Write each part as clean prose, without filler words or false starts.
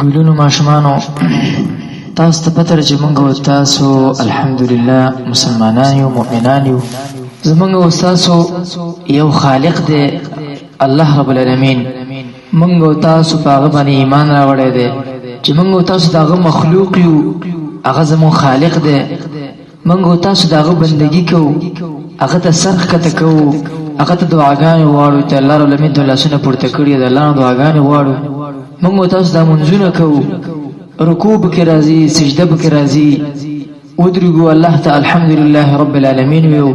ګلونو ماشومانو، تاسو ته پته ده چې موږ او تاسو الحمدلله مسلمانان یو، مؤمنان یو. زموږ او تاسو یو خالق دی، الله رب العالمین. موږ او تاسو په هغه باندې ایمان راوړی دی چې موږ او تاسو د هغه مخلوق یو، هغه زموږ خالق دی. موږ او تاسو د هغه بندگی کوو، هغه ته سر ښکته کوو، هغه ته دعاګانې غواړو چې الله رب العالمین ته لاسونه پورته کړي، د الله نه دعاګانې غواړو. موږ او تاسو دا منځونه کوو، رکوع پکې راځي، سجده پکې راځي، ودرېږو الله ته الحمدلله رب العالمین ویو،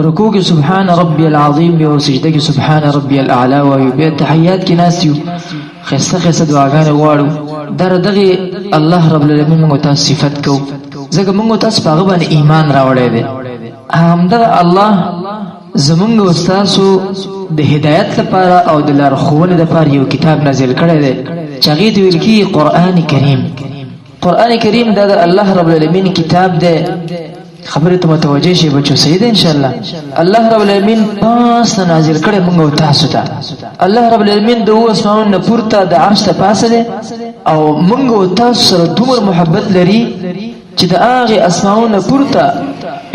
رکوع کې سبحان ربي العظیم ویو، سجده کې سبحان ربي الاعلی وایو، بیا تحیات کې ناست یو، خسته خسته دعاګانې غواړو. در دغه الله رب العالمین موږ تاسو صفت کو، ځکه موږ تاسو په هغه باندې ایمان راوړی دی. همدغه الله زمونږ او تاسو د هدایت لپاره او د لارښوونې لپاره یو کتاب نازل کړی دی چې هغې ته ویل کېږي قرآن کریم. قرآن کریم دا د الله رب العالمین کتاب دی. خبرې ته متوجه شئ بچو، صحیح ده انشاءالله. الله رب العالمین پاس نه نازل کړی موږ او تاسو ته. الله رب العالمین د اوو اسمانونو نه پورته د عرش ته پاسه دی او موږ او تاسو سره دومره محبت لري چې د هغې اسمانونو نه پورته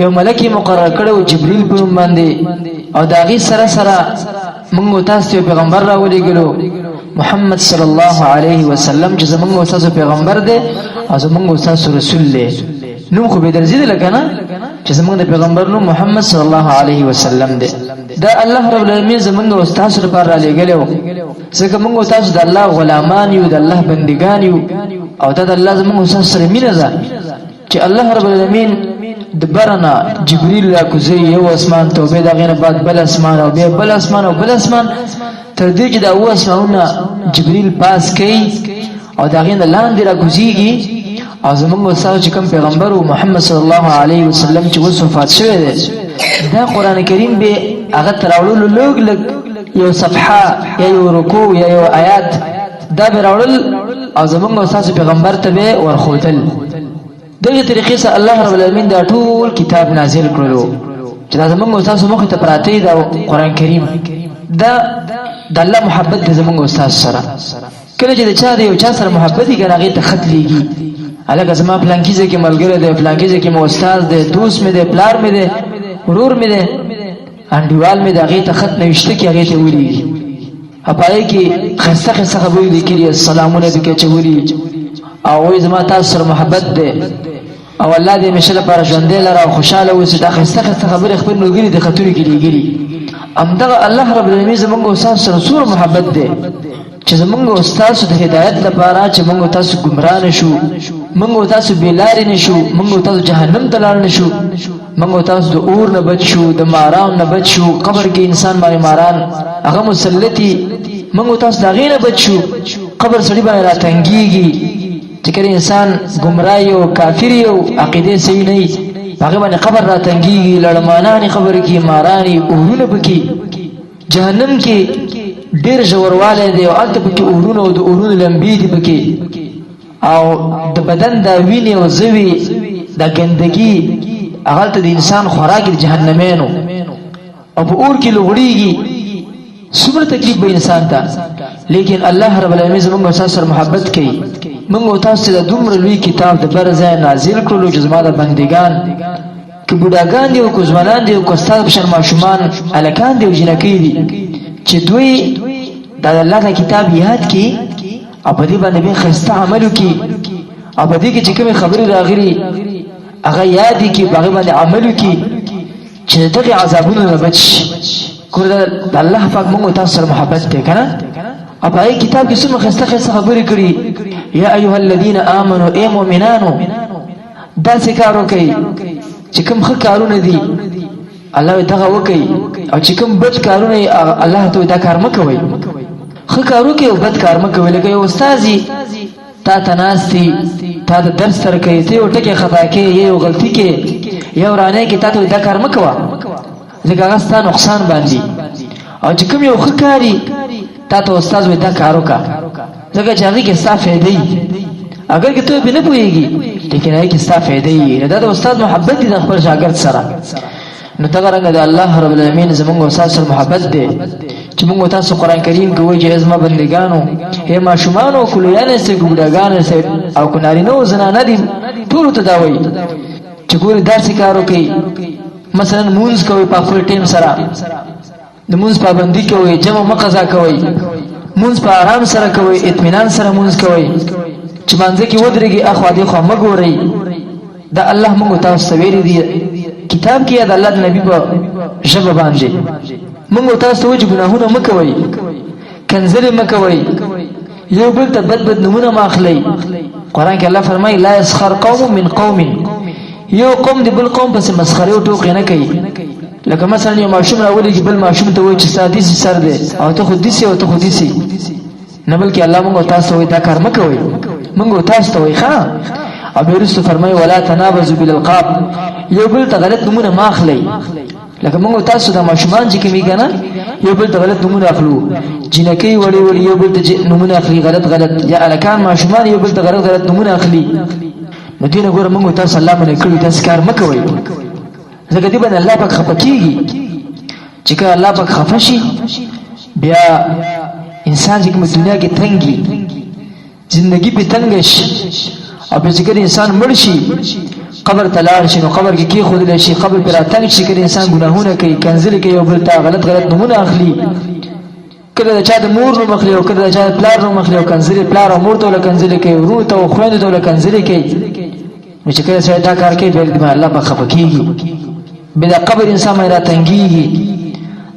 یو ملک یې مقرر کړی و جبریل په نوم باندې، او د هغې سره سره موږ تاسو ته پیغمبر راولېږلو محمد صلی الله علیه وسلم، چې زمونږ او تاسو پیغمبر دی او زمونږ او تاسو رسول دی. نوم خو به درځي لکه نه چې زمونږ د پیغمبر نوم محمد صلی الله علیه وسلم دی. دا الله رب العالمین زمونږ او تاسو لپاره را لېږلی و، ځکه موږ او تاسو د الله غلامان یو، د الله بندګان یو، او دا د الله زمونږ او تاسو سره مینه ده چې الله رب العالمین د برنا جبريل را کوزي یو اسمان ته، بیا د هغې نه بعد بل اسمان، او بیا بل اسمان او بل اسمان، تر دې چې دا اووه اسمانونه جبريل پاس کوي او د هغې نه لاندې را کوزیږي. او زمونږ استاد چې کوم پیغمبر و محمد صلی الله علیه وسلم چې اوس وفات شوی دی، دا قرآن کریم به هغه ته راوړلو لږ لږ یو صفحه یا یو رکوع یا یو آیات دا به راوړل او زمونږ استاد پیغمبر ته به ورښودل. دغه طریقې سره الله رب العالمین دا ټول کتاب نازل کړلو چې دا زمونږ استاد مخ ته پراته دا قرآن کریم. دا د الله محبت د زمونږ استاد سره. کله چې د چا د یو چا سره محبت وي کنه، هغې ته خط لیږي، هلکه زما پلانکي ځای کې ملګری دی، پلانکي ځای کې مې استاد دی، دوست مې دی، پلار مې دی، ورور مې دی، انډیوال مې دی، هغې ته خط نوشته کړي، هغې ته ولیږي. په هغې کې ښایسته ښایسته خبرې لیکلي، سلامونه پکې اچولي او وایي زما تاسو سره محبت دی او الله دې همیشه لپاره ژوندی لره او خوشحاله اوسې. دا ښایسته ښایسته خبرې خپل ملګري د خطونو کې لیږلي. همدغه الله رب العالمین زمونږ او ستاسو سره څومره محبت دی چې زمونږ او ستاسو د هدایت لپاره، چې مونږ او تاسو ګمراه نه شو، مونږ او تاسو بې لارې نه شو، مونږ او تاسو جهنم ته لاړ نه شو، مونږ او تاسو د اور نه بچ شو، د ماران نه بچ شو. قبر کې انسان باندې ماران هغه مسلطي، مونږ او تاسو د هغې نه بچ شو. قبر سړي باندې راتنګېږي چې کله انسان ګمراه یو، کافر یو، عقیده صحیح نه وي، هغه باندې قبر راتنګېږي، لړمانانې قبر کې، مارانې، اورونه پکې، جهنم کې ډېر ژوروالی دی او هلته پکې اورونه او د اورونو لمبې دي پکې، او د بدن دا وینې او زوی دا ګندګي هغه هلته د انسان خوراک د جهنمینو او په اور کې لوغړیږي. څومره تکلیف به انسان ته، لیکن الله رب العالمین زمونږ او تاسو سره محبت کوي. مونږ او تاسو ته دومره لوی کتاب د بر ځای نازل کړلو چې زما د بندګان که بوډاګان دي او که ځوانان دي او که ستاسو په شان ماشومان هلکان دي او جینکۍ دي، چې دوی د الله د کتاب یاد کړي او په دې باندې بیا ښایسته عمل وکړي او په دې کې چې کومې خبرې راغلي هغه یاد کړي، په هغې باندې عمل وکړي چې دغه عذابونو نه بچ شي. ګوره د الله پاک موږ تاسو سره محبت دی که نه، او په هغې کتاب کې څومره ښایسته ښایسته خبرې کړي. یا ایها الذین آمنو، ای مؤمنانو، داسې کار وکړئ چې کوم ښه کارونه دي الله دغه وکړئ، او چې کوم بد کارونه الله ته دا کار مه کوئ. ښه کار وکړئ او بد کار مه کوئ. لکه یو استاد تا ته ناست دی، تا ته درس درکوي، ته یو ټکی خطا کوې، یو غلطي کوې، یو ورانی کوې، تا ته دا کار مه کوه ځکه هغه ستا نقصان باندې. او چې کوم یو ښه کاري تا ته استاد وایي دا کار وکړه ځکه چې هغې کې ستا فایده وي، اګر که ته پرې نه پوهېږي لیکن هغې کې ستا فایده وي. نو دا د استاد محبت دی د خپل شاګرد سره. نو دغه رنګه د الله رب العالمین زمونږ استاد سره محبت دی. چې موږ تاسو قران کریم کې وایي چې ازما بندگانو، هي ماشومانو، کلویان سي، ګډاګان سي او کنارینه او زنانه دي، ټول ته دا وایي چې ګوري داسې کارو کوي. مثلا مونږ کوي په خپل ټیم سره، د مونږ پابندي کوي، جمع مقضا کوي، مونږ په آرام سره کوي، اطمینان سره مونږ کوي، چې مانځ کې ودرېږي اخوا دی خو مګوري. دا الله موږ تاسو ته ویلي دي کتاب کې، د الله د نبی په ژبه باندې موږ تاسو ته وایي چې ګناهونه مه کوئ، کنځلې مه کوئ، یو بل ته بد بد نومونه مه اخلئ. قرآن کې الله فرمایي لا يسخر قوم من قوم، یو قوم دی بل قوم پسې مسخرې او ټوقې نه کوي. لکه مثلا یو ماشوم راولېږي بل ماشوم ته وایي چې ستا داسې سر دی او ته خو داسې او ته خو داسې نه، بلکې الله موږ تاسو وایي دا کار مه کوئ، موږ تاسو ته وایي. ښه، او بیا وروسته فرمایي ولا تنابزوا بالالقاب، یو بل ته غلط نومونه مه اخلئ. لکه موږ تاسو د ماشومان چې کومي کنه یو بل ته غلط نومونه اخلو، جنکۍ وړي وړي یو بل ته نومونه اخلي غلط غلط، یا الکان ماشومان یو بل ته غلط غلط نومونه اخلي. نو دین ګوره موږ تاسو الله منع کړو تاسو کار مه کوئ، ځکه دې باندې الله پاک خفه کیږي. چې کله الله پاک خفه شي بیا انسان چې کوم دنیا کې تنګي، زندگی په تنګ شي، او په ذکر انسان مړ شي، قبر ته لاړ شي، نو قبر کې کې خود شي، قبر پر تنګ شي. کله انسان ګناهونه کوي، کنځلې کوي، او بل ته غلط غلط نمونه اخلي، کله د چا د مور نوم اخلي او کله د چا د پلار نوم اخلي او کنځلې پلار او مور ته له کنځلې کوي، ورونو ته او خویندو ته له کنځلې کوي. نو چې کله سړی دا کار کوي بیا دې الله پاک خفه کېږي، بیا د قبر انسان باندې راتنګېږي،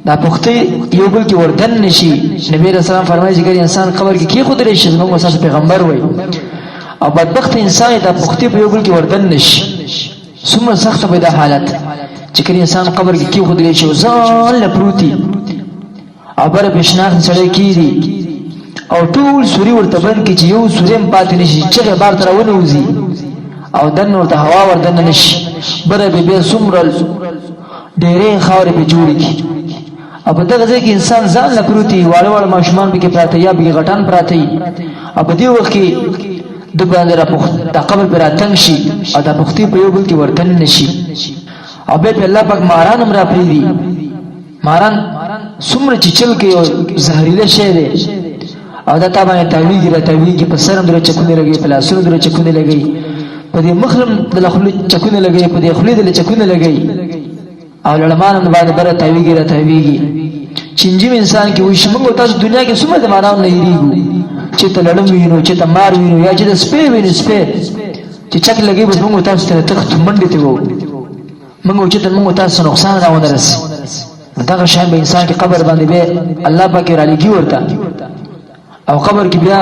دا پښتۍ یو بل کې وردن نشي. نبی رسول الله فرمایي چې کله انسان قبر کې کېښودل شي، زموږ استاد پیغمبر وایي، او بدبخت انسان دا پښتۍ په یو بل کې وردن نشي. څومره سخته به دا حالت چې کله انسان قبر کې کېښودل شي او ځان له پروتي او بره په شناخت سړی کیږي او ټول سوري ورته بند کړي چې یو سوري هم پاتې نشي، چغې بار ته راونه وځي او دننه ورته هوا ور دننه نشي، بره به بیا څومره ډېرې خاورې پرې جوړې کړي. او په دغه ځای کې انسان ځان له پروت وي، واړه واړه ماشومان پکې پراته یا پکې غټان پراته وي، او په دې وخت کې د باندې د قبر پرې راتنګ شي او دا پښتې په یو بل کې ورتن نشي، او بیا په الله پاک ماران هم راپرېږدي. ماران څومره چې چل کوي او زهريله شی دی، او دا تا باندې تاویږي را تاویږي، په سر هم درو چکونه لګوي، په لاسونو درو چکونه لګوي، په دې مخ هم د خولې چکونه لګوي، په دې خولې د چکونه لګوي، او لړمان هم باندې بره تاویږي را تاویږي. چنجیم انسان کې وشي. موږ تاسو دنیا کې څومره د ماران نه یریږو، چې ته لړم وینو، چې ته مار وینو، یا چې د سپی وینو، سپی چې چک لګي، بس موږ تاسو ته تخت منډې ته وو، موږ چې ته موږ تاسو نقصان راونه رسي. دغه شان به انسان کې قبر باندې به الله پاک را لګي ورته، او قبر کې بیا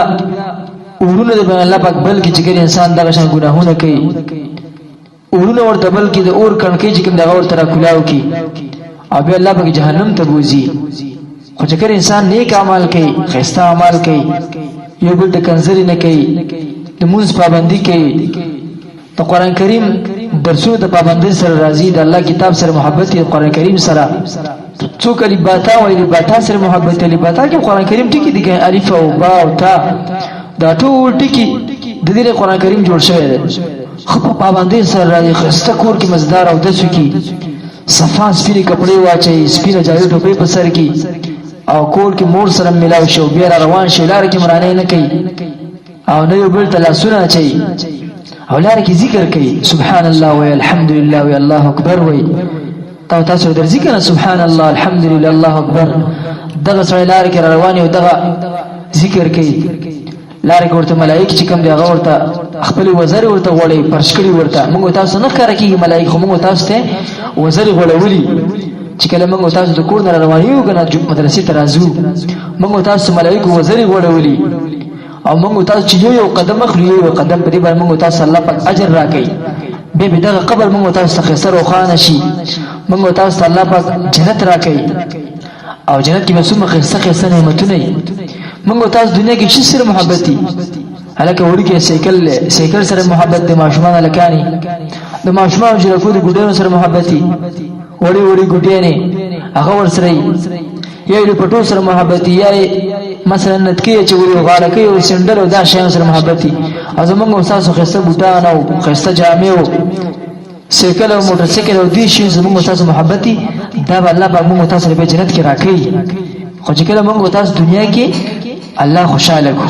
اورونه د الله پاک بل کې چې انسان دغه شان ګناهونه کوي، اورونه ورته بل کې د اور کڼکې چې کوم دغه ورته را کولاو کی، او بیا الله پاک جهنم ته بوزي. خو چې کله انسان نیک اعمال کوي، ښایسته اعمال کوي، یو بل ته کنځلې نه کوي، د مونځ پابندي کوي، د قرآن کریم درسونو ته پابندۍ سره راځي، د الله کتاب سره محبت دی، قرآن کریم سره څوک الف باتا وایي، الف باتا سره محبت، الف باتا کې قرآن کریم ټکي دي، الف او با او تا دا ټول ټکي د دې قرآن کریم جوړ شوی دی. خو په پابندۍ سره راځي، ښایسته کور کې مزدار او دسو کې صفا سپینې کپړې واچوي، سپینه جامې ټوپۍ په سر کې، او کور کې مور سره ملاو شي او بیا را روان شي، لاره کې مرانۍ نه کوي او نه یو بل ته لاسونه اچوي، او لاره کې ذکر کوي، سبحان الله وی، الحمدلله وی، الله اکبر وی. تا تاسو درځي کنه، سبحان الله، الحمدلله، الله اکبر. دغه سړی لاره کې روان او دغه ذکر کوي، لاره کې ورته ملائک چې کوم دی هغه ورته خپل وزر ورته غوړي پرش کړي ورته. موږ تاسو نه ښکاره کېږي ملائک، خو موږ تاسو ته وزر غوړولي چې کله موږ تاسو د کور نه روان یو کنه مدرسې ته راځو، موږ تاسو ملائکو وزر غوړولي، او موږ تاسو چې یو یو قدم اخلو، یو یو قدم په دې باندې موږ تاسو الله پاک اجر راکړي. بیا به دغه قبر موږ تاسو ته ښایسته روښانه شي، موږ تاسو ته الله پاک جنت راکړي، او جنت کې به څومره ښایسته ښایسته نعمتونه وي. موږ تاسو دنیا کې څه سره محبت دي؟ هلکه وړوکی سایکل دی، سایکل سره محبت دی، ماشومان هلکاني د ماشومانو جلکو د ګوډیانو سره محبت دي، وړې وړې ګوډیانې هغه ورسره یا یې پټو سره محبت دي، یا یې مثلا نتکې اچولي او غاړکۍ او سینډل او دا شیانو سره محبت دي. او زمونږ او ستاسو ښایسته بوټان او ښایسته جامې او سایکل او موټر سایکل او دې شي زمونږ او ستاسو محبت دي، دا به الله پاک مونږ او تاسو له جنت کې راکوي. خو چې کله موږ تاسو دنیا کې الله خوشاله کو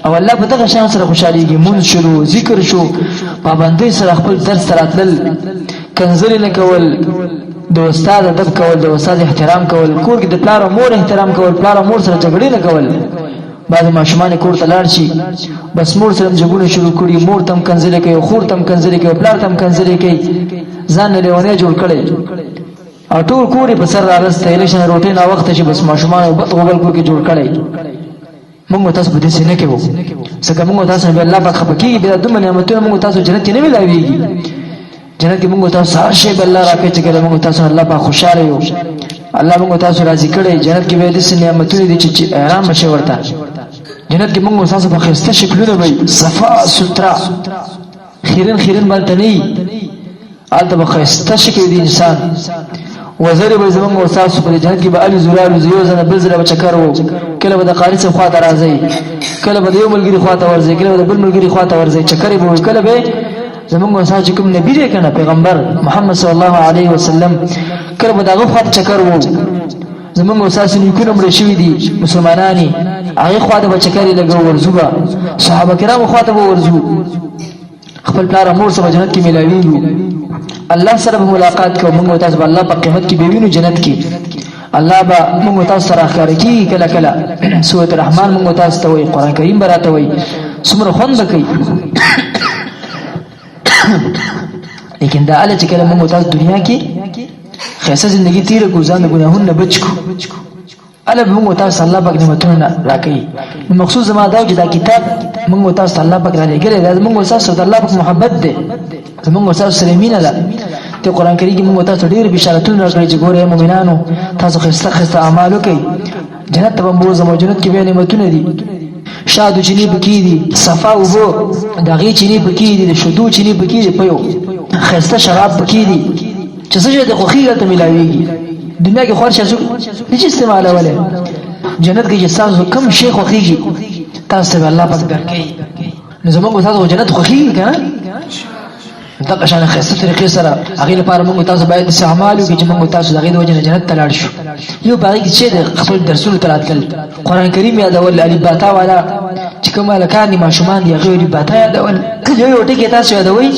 او الله په دغه شان سره خوشاليږي، مونږ شروع ذکر شو، پابندۍ سره خپل درس ته راتلل، کنځلې نه کول، د استاد ادب کول، د استاد احترام کول، کور کې د پلار او مور احترام کول، پلار او مور سره جګړې نه کول. بعضې ماشومان کور ته لاړ شي، بس مور سره هم جګونه شروع کړي، مور ته هم کنځلې کوي، خور ته هم کنځلې کوي، پلار ته هم کنځلې کوي، ځان له لیونی جوړ کړی او ټول کور یې په سر راغستی. لږ شان روټۍ ناوخته شي، بس ماشومان بد غوبل کور کې جوړ کړی. موږ تاسو په دې څه نه کوو، ځکه موږ تاسو به الله پاک خفه کېږي. بیا دومره نعمتونه موږ تاسو جنت کې نه ملاویږي. جنت کې موږ تاسو هر شی به الله راکړي چې کله موږ تاسو الله پاک خوشاله یو، الله موږ تاسو راضي کړي. جنت کې به داسې نعمتونه دي چې حیران به شي ورته. جنت کې موږ تاسو په ښایسته شکلونه به صفا سوتره خیرن خیرن بلته نه، هلته به ښایسته شکل دی انسان. وزرې به زمونږ او ستاسو په جنت کې به الوزو رالوزو، یو ځل بل ځل به چکر وو. کله به د قاري صاحب خواته راځئ، کله به د یو ملګري خواته ورځئ، کله به د بل ملګري خواته ورځئ، چکرې به وي. کله به زمونږ او ستاسو چې کوم نبي دی که نه، پیغمبر محمد صلی الله علیه وسلم، کله به د هغه خواته چکر وو. زمونږ او ستاسو نیکونه مړه شوي دي مسلمانان، هغې خواته به چکرې لګوو ورځو به، صحابه کرامو خواته به ورځو، خپل پلار مور سره جنت کې ملاویږو، الله سره به ملاقات کوو. موږ تاسو به الله په قیامت کې به وینو جنت کې، الله به موږ تاسو سره ښکاره کیږي کله کله. سورۃ الرحمن موږ تاسو ته وایي، قرآن کریم به راته وایي، څومره خوند به کوي. لیکن دا اله چې کله موږ تاسو دنیا کې ښایسته زندگی تیره کړو، ځان د ګناهونو نه بچ کړو، اله به موږ تاسو الله پاک نعمتونه راکوي. نو مقصود زما دا چې دا کتاب موږ تاسو ته الله پاک رالېږلی، دا موږ تاسو د الله پاک محبت دی، زموږ تاسو سره مینه ده. ته قرآن کریم کې موږ تاسو ډېر بشارتونه راکړي چې ګورئ مؤمنانو، تاسو ښایسته ښایسته اعمال وکړئ، جنت ته به مو بوځم او جنت کې بیا نعمتونه دي، شادو چینې پکې دي، صفا اوبه د هغې چینې پکې دي، د شیدو چینې پکې دي، په یو ښایسته شراب پکې دي چې څه شی د خوښي هلته میلاویږي. دنیا کې خو هر شی څوک نشي استعمالولی، جنت کې چې ستاسو کوم شی خوښیږي تاسو ته به الله پاک درکوي. نو زموږ تاسو جنت خوښیږي که نه؟ دغه شان ښایسته طریقې سره هغې لپاره موږ تاسو باید داسې اعمال وکړو چې موږ تاسو د هغې د وجې نه جنت ته لاړ شو. یو په هغې کې چې د خپل درسونو ته راتلل، قرآن کریم یادول، الف باتا والا چې کوم هلکان دي ماشومان دي هغوی الف باتا یادول، یو یو ټکی تاسو یادوئ،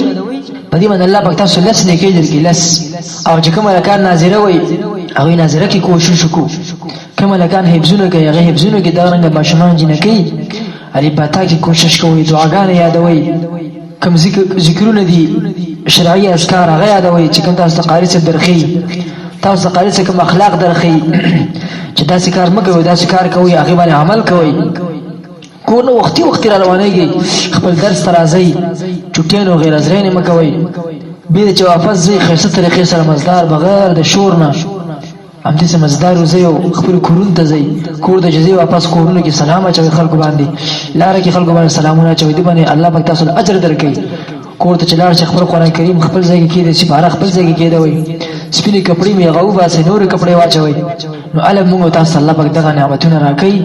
په دې باندې الله پاک تاسو لس نیکۍ درکړي لس. او چې کوم هلکان ناظره وایي هغوی ناظره کې کوشش وکړو، کوم هلکان حفظونه کوي هغه حفظونو کې دغه رنګه ماشومان جینکۍ الف باتا کې کوشش کوئ، دعاګانې یادوئ، کوم ذکرونه دي شرعي اذکار هغه یادوئ چې کوم تاسو ته قاري صاحب درښیي، تاسو ته قاري صاحب کوم اخلاق درښیي چې داسې کار مه کوئ، داسې کار کوئ، هغې باندې عمل کوئ. کور نه وختي وختي را روانېږئ، خپل درس ته راځئ، چوټیانو غیر حاضرۍ مه کوئ، بیا چې واپس ځئ ښایسته طریقې سره مزدار بغیر د شور نه همداسې مزدار وځئ او خپلو کورونو ته ځئ. کور ته چې ځئ واپس کورونو کې سلام اچوئ خلکو باندې، لاره کې خلکو باندې سلامونه اچوئ، دې باندې الله پاک تاسو له اجر درکوي. کور ته چې لاړ شئ خپل قرآن کریم خپل ځای کې کېږدئ، سپاره خپل ځای کې کېږدئ، سپینې کپړې مې هغه وباسئ، نورې کپړې واچوئ. نو هله موږ تاسو ته الله پاک دغه نعمتونه راکوي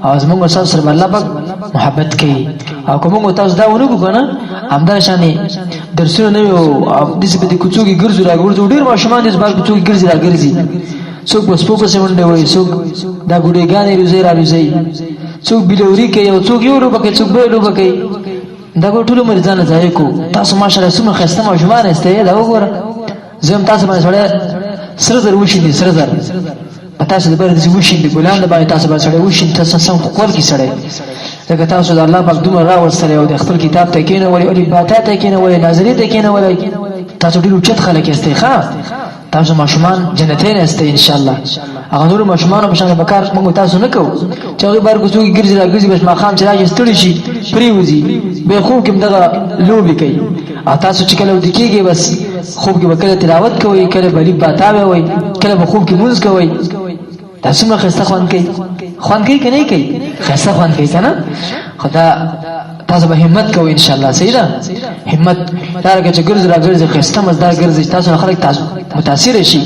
او زموږ تاسو سره به الله پاک محبت کوي. او که موږ تاسو دا ونه کړو که نه، همدا شانې درسونه نه وي او داسې په دې کوڅو کې ګرځو راګرځو، ډېر ماشومان دي بهر کوڅو کې ګرځي راګرځي، څوک په سپو پسې منډه وهي، څوک دا ګوډېګانې روزي را روزي، څوک بلوري کوي او څوک یو لوبه کوي، څوک بله لوبه کوي. دا ګور ټول عمر ځان ضایع کو. تاسو ماشاءالله څومره ښایسته ماشومان یاستئ، دا وګوره زه هم تاسو باندې سړی سره زر وشیندي، سره زر په تاسو د بر داسې وشیندي، ګلان د باندې تاسو باندې سړی وشیندي، تاسو سم ښکل کړي سړی، ځکه تاسو د الله پاک دومره راوستلی او د خپل کتاب ته کښېنولئ، الف باتا ته کښېنولئ، ناظرې ته کښېنولئ، تاسو ډېر اوچت خلک یاستئ. ښه تاسو ماشومان جنتین یاستئ ان شاء الله. هغه نور ماشومانو په شان به کار موږ تاسو نه کوو چې هغوی بهر کوڅو کې ګرځي راګرځي، بس ماښام چې راشي ستړي شي پرېوځي، بیا خوب کې هم دغه لوبې کوي. او تاسو چې کله ویده کېږئ بس خوب کې به کله تلاوت کوئ، کله به الف باتا به وئ، کله به خوب کې لمونځ کوئ. دا څومره ښایسته خوند کوي، خوند کوي که نه کوي؟ ښایسته خوند کوي که نه؟ خو دا تاسو به همت کوئ ان شاء الله. صحیح ده، همت دا لکه چې ګرځي راګرځي ښایسته مزدار ګرځي، تاسو نه خلک تاسو متاثر شي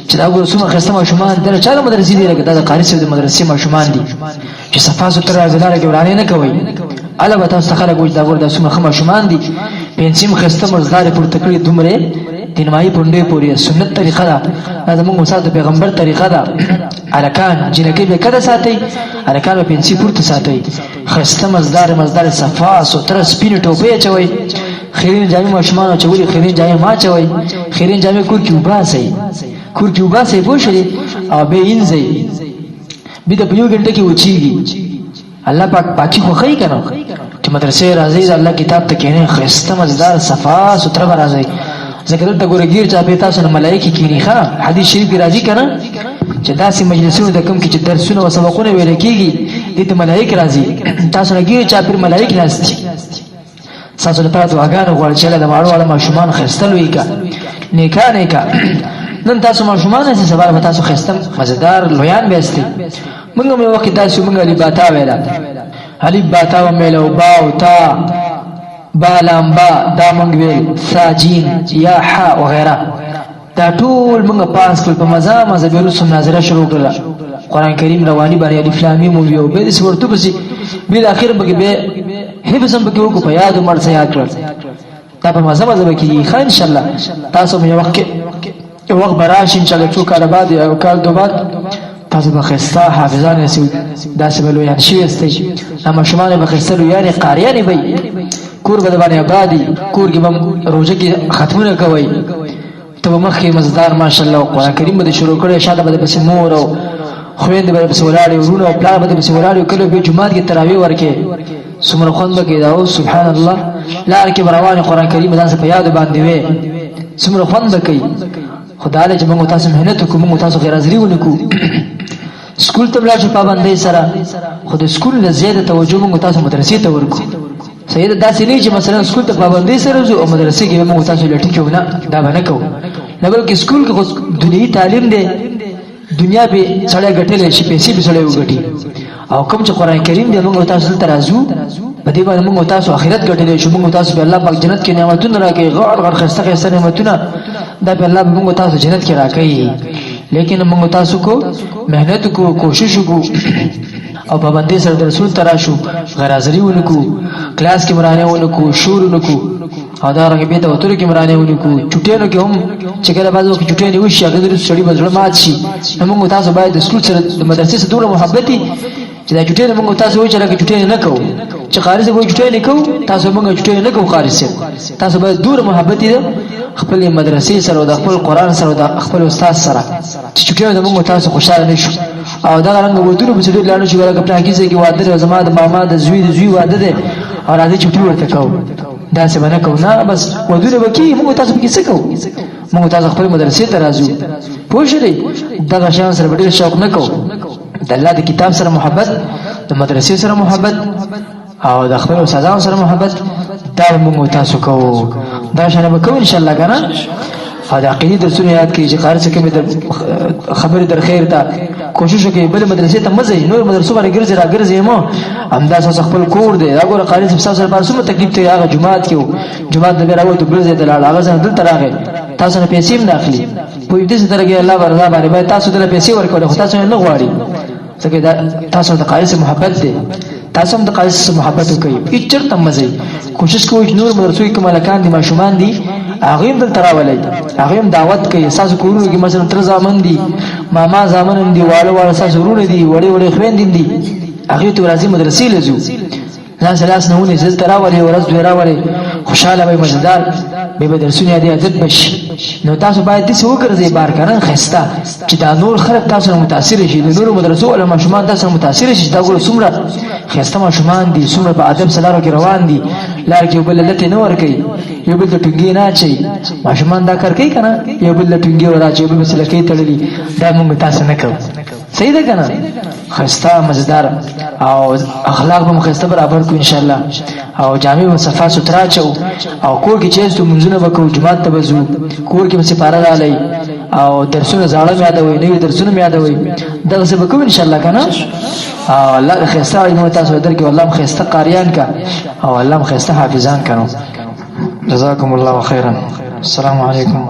چې دا وګوره څومره ښایسته ماشومان دي، چا د مدرسې دي، لکه دا د قاري صاحب د مدرسې ماشومان دي چې صفا سوتره راځي، لاره کې ورانې نه کوئ. هله به تاسو ته خلک وایي چې دا ګوره دا څومره ښه ماشومان دي، پنسیم ښایسته مزدار یې پورته کړي، دومره د نیمایي پونډې پورې سنت طریقه ده، دا زموږ استاد د پیغمبر طریقه ده. هلکان جینکۍ به کده ساتئ، هلکان به پنسي پورته ساتئ، ښایسته مزدار مزدار صفا سوتره سپینې ټوپۍ اچوئ، خیرین جامې ماشومانو اچولي، خیرین جامې مه اچوئ، خیرین جامې کور کې وباسئ، کور کې وباسئ، پوه شوې؟ او بیا یې اینځئ، بیا په یو ګنټه کې وچیږي. الله پاک پاکي خوښوي که نه؟ چې مدرسې راځئ، د الله کتاب ته کښېنئ، ښایسته مزدار صفا سوتره به راځئ، ځکه دلته ګوره ګیر چاپې تاسو نه ملایکې کښېني. ښه حدیث شریف کې راځي که نه چې داسې مجلسونو ته کوم کې چې درسونه او سبقونه ویل کېږي، دې ته ملایک راځي، تاسو نه ګیر چاپېر ملایک ناست دي، ستاسو لپاره دعاګانې غواړي چې الله د واړو واړه ماشومان ښایسته لوی کړه. نیکا نیکا نن تاسو ماشومان یاست، سبا به تاسو ښایسته مزهدار لویان به یاستئ. موږ هم یو وخت داسې موږ الف باتا ویله، الف باتا ویله او با او تا با لام با دا موږ ویل، ثا جیم یا ح وغیره، دا ټول موږ پاس کړل په مزه مزه. بیا وروسته مناظره شروع کړله، قرآن کریم رواني باندې الف لام میم ویو، بیا داسې ورته پسې بیا د اخر پکې بیا حفظ هم پکې وکړو، په یاد هم ورڅه یاد کړل. دا په مزه مزه به کېږي. ښه انشاءالله تاسو هم یو وخت کې یو وخت به راشي انشاءالله، څو کاله بعد یا یو کال دوه بعد تاسو به ښایسته حافظان یاستئ، داسې به لویان شوي یاستئ، دا ماشومان به ښایسته لویانې قاریانې به کور به د باندې آبادي، کور کې به روژه کې ختمونه کوئ، ته به مخکې مزدار ماشاءالله قرآن کریم به دې شروع کړی، شاته به دې پسې مور او خویندې به دې پسې ولاړې، وروڼه او پلار به دې پسې ولاړې، کله به جومات کې تراویح ورکې، څومره خوند به کوي دا. او سبحان الله لار کې به روان قرآن کریم ځان په یاد باندې وې، څومره خوند به کوي. خو دا دی چې موږ تاسو محنت وکړو، موږ تاسو غیر حاضري ونه کړو، سکول ته لاړ شو پابندۍ سره، خو د سکول نه زیاته توجه موږ تاسو مدرسې ته ورکړو. صحیح ده، داسې نه چې مثلا سکول ته پابندۍ سره ځو او مدرسې کې به موږ تاسو لټي کوو، نه، دا به نه کوو، نه، بلکې سکول کې خو دنیوي تعلیم دی، دنیا به سړی ګټلی شي، پیسې به سړی وګټي، او کوم چې قرآن کریم دی موږ تاسو دلته راځو په دې باندې موږ تاسو آخرت ګټلی شو، موږ تاسو به الله پاک جنت کې نعمتونه راکړي، غټ غټ ښایسته ښایسته نعمتونه دا به الله موږ تاسو جنت کې راکړي. لیکن موږ تاسو کو محنت کو، کوشش کو او پابندۍ سره درسونو ته راشو، غیر حاضري ونکو، کلاس کې مرانه ونکو، شور ونکو، او دا رنګ به ته وتلو کې مرانه ونکو، چټینو کې هم چې کله بعض وخت چټینې وشي هغه د سړي به زړه مات شي. نو موږ تاسو باید د سکول سره د مدرسې سره دومره محبت چې دا چټینې موږ تاسو وایو چې لکه چټینې نه کوو، چې قاري صاحب وایي چټینې کوو، تاسو موږ چټینې نه کوو. قاري صاحب تاسو باید دومره محبت دي خپل مدرسې سره او د خپل قرآن سره او د خپل استاد سره چې چټینو د موږ تاسو خوشاله نشو. او دغه رنګ ودونو پسې ډېر لاړ شو، لکه پلان کې ځای کې واده دی، زما د ماما د زوی د زوی واده دی او راځي چټي ورته کوو، داسې به نه کوو، نه، بس ودونه به کېږي، موږ تاسو پکې څه کوو؟ موږ تاسو خپل مدرسې ته راځو، پوه شئ؟ دغه شیان سره به ډېر شوق نه کوو. د الله د کتاب سره محبت، د مدرسې سره محبت او د خپل استادانو سره محبت، دا موږ تاسو کوو، دا شنه به کوو ان شاء الله کنه. او د عقیدې درسونه یاد کړئ چې قاری څه کومې د خبرې در خیر ته کوشش وکړئ، بل مدرسې ته مه ځئ، نور مدرسو باندې ګرځئ را ګرځئ مه، همدا ستاسو خپل کور دی. دا ګوره قاري صاحب ستاسو لپاره څومره تکلیف دی، هغه جومات کې و، جومات نه بیا راووت بل ځای ته لاړ، هغه ځای دلته راغی، تاسو نه پیسې هم نه اخلي، په دې سترګې الله به رضا باندې باید تاسو دله پیسې ورکولې، خو تاسو یې نه غواړي، ځکه دا تاسو د قاري سره محبت دی، تاسو هم د قاري سره محبت وکړئ، هیڅ چېرته مه ځئ، کوشش کوئ چې نور مدرسو کې کوم هلکان دي، ماشومان دي، هغوی هم دلته راولئ، هغوی هم دعوت کوي. ستاسو کورونو کې مثلا تره زامن دي، ماما زامن هم دي، واړه واړه ستاسو وروڼه دي، وړې وړې خویندې هم دي، هغوی ته راځي مدرسې له ځو، ځان سره لاس نه ونیسي، دلته راولئ، ورځ دوې راولئ، خوشحاله به مزیدار به به درسونه یادې عادت به شي. نو تاسو باید داسې وګرځئ بار که نه ښایسته چې دا نور خلک تاسو نه متاثر شي، د نورو مدرسو والا ماشومان تاسو نه متاثر شي چې دا ګوره څومره ښایسته ماشومان دي، څومره په ادب سره لارو کې روان دي، لار کې یو بل لتې نه ورکوي، یو بل ته ټونګې نه اچوي. ماشومان دا کار کوي که نه؟ یو بل ته ټونګې وراچوي، یو بل پسې لکۍ تړلي، دا موږ تاسو نه کوو. صحیح ده کنه؟ خسته مزدار او اخلاق به خسته برابر کو ان شاء الله، او جامع به صفا سوترا چو، او کور کې چې ستو منځونه وکاو، جمعه ته بزو، کور کې به سپاره رالی او درسونه زاړه مې یادوي، نوي درسونه مې یادوي، دغه څه به کوو ان شاء الله کنه. او الله د خسته علم تاسو درکې، والله خسته قاریان کا او الله خسته حافظان کړو. جزاکم الله خیرا. السلام علیکم.